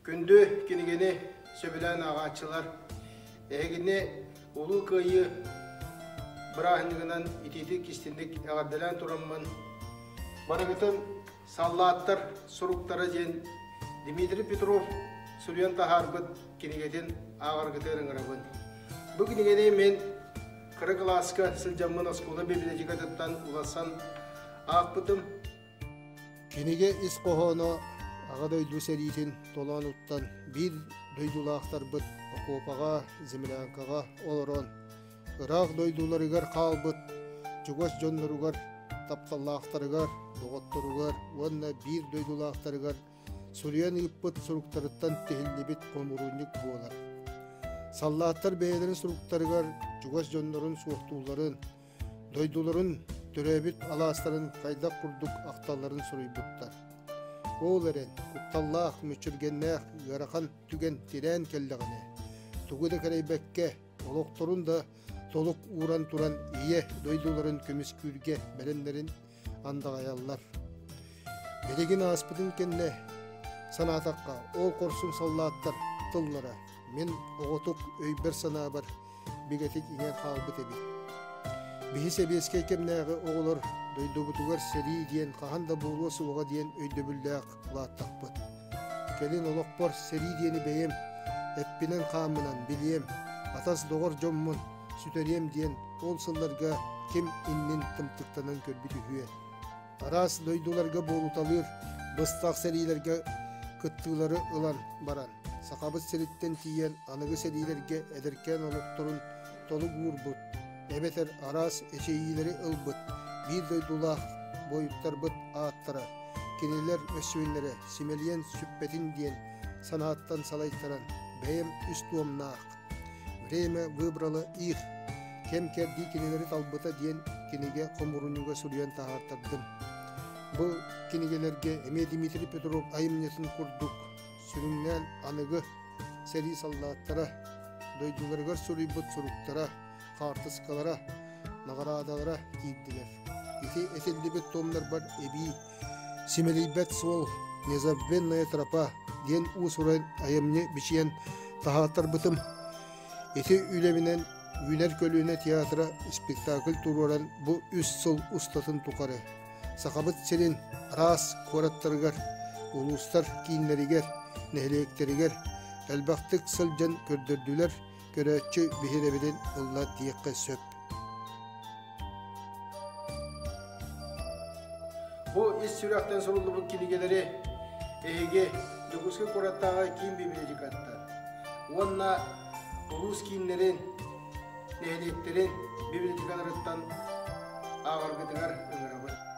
Күндү кинигэни сөбүлээн ааҕааччылар, эһигини Улуу Кыайыы бырааһынньыгынан итиитик-истинник эҕэрдэлээн тураммын, барыгытын Саллааттар суруктара диэн Дмитрий Петров суруйан таһаарбыт кинигэтин ааҕаргытыгар ыҥырабын. Бу кинигэни мин кыра кылааска сылдьаммын оскуола библиотекатыттан уларсан аахпытым. Кинигэ ис хоһооно Аҕа дойду сэриитин толоонуттан биир дойдулаахтарбыт окуопаҕа, землянкаҕа олорон, ыраах дойдуларыгар хаалбыт чугас дьонноругар, тапталлаахтарыгар, доҕотторугар уонна биир дойдулаахтарыгар суруйан ыыппыт суруктарыттан тиһиллибит хомуруунньук буолар. Саллааттар бэйэлэрин суруктарыгар чугас дьоннорун суохтуулларын, дойдуларын, төрөөбүт алаастарын хайдах курдук ахталларын суруйбуттар. Ол эрэн, кутталлаах, мүччүргэннээх ыарахан түгэн тирээн кэллэҕинэ, тугу да кэрэйбэккэ, олохторун да толук ууран туран ийэ дойдуларын көмүскүүргэ бэлэмнэрин андаҕайаллар. Билигин ааспытын кэннэ санаатахха, ол хорсун саллааттар тыллара мин оҕотук өйбөр-санаабар бигэтик иҥэн хаалбыт эбит. Биһи сэбиэскэй кэмнээҕи оҕолор дойдубутугар сэрии диэн хаһан да буолуо суоҕа диэн өйдөбүллээх улааттахпыт. Кэлин олохпор сэрии диэни бэйэм эппинэн-хааммынан билиэм, атас-доҕор дьоммун сүтэриэм диэн ол сылларга ким иннин тымтыктанан көрбүт үһүө. Араас дойдуларга буолуталыыр быстах сэриилэргэ кыттыылары ылан баран, Сахабыт сириттэн тиийэн аныгы сэриилэргэ эдэркээн олохторун толук уурбут, эбэтэр араас эчэйиилэри ылбыт биир дойдулаах буойуттарбыт ааттара, кинилэр өссүөннэрэ симэлийэн сүппэтин диэн санааттан салайтаран, бэйэм үс туомнаах «Время выбрало их» кэм-кэрдии кинилэри талбыта диэн кинигэ хомуурунньуга суруйан таһаартардым. Бу кинигэлэргэ эмиэ Дмитрий Петров айымньытын курдук сүрүннээн аныгы сэрии саллааттара дойдуларыгар суруйбут суруктара, хаартыскалара, наҕараадалара киирдилэр. Ити этиллибит туомнарбар эбии «Симэлийбэт суол, незабвенная тропа» диэн уус-уран айымньы бичийэн таһааттарбытым. Ити үлэбинэн Үүнэр көлүөнэ театра спектакль туруоран бу үс сыл устатын тухары Сахабыт сирин араас куораттарыгар, улуустар кииннэригэр, нэһилиэктэригэр элбэхтик сылдьан көрдөрдүлэр, көрөөччү биһирэбилин ылла диэххэ сөп. Бу ис сүрэхтэн суруллубут кинигэлэри эһиги Дьокуускай куораттааҕы киин библиотекаттан уонна улуус кииннэрин, нэһилиэктэрин библиотекаларыттан ааҕаргытыгар ыҥырабыт.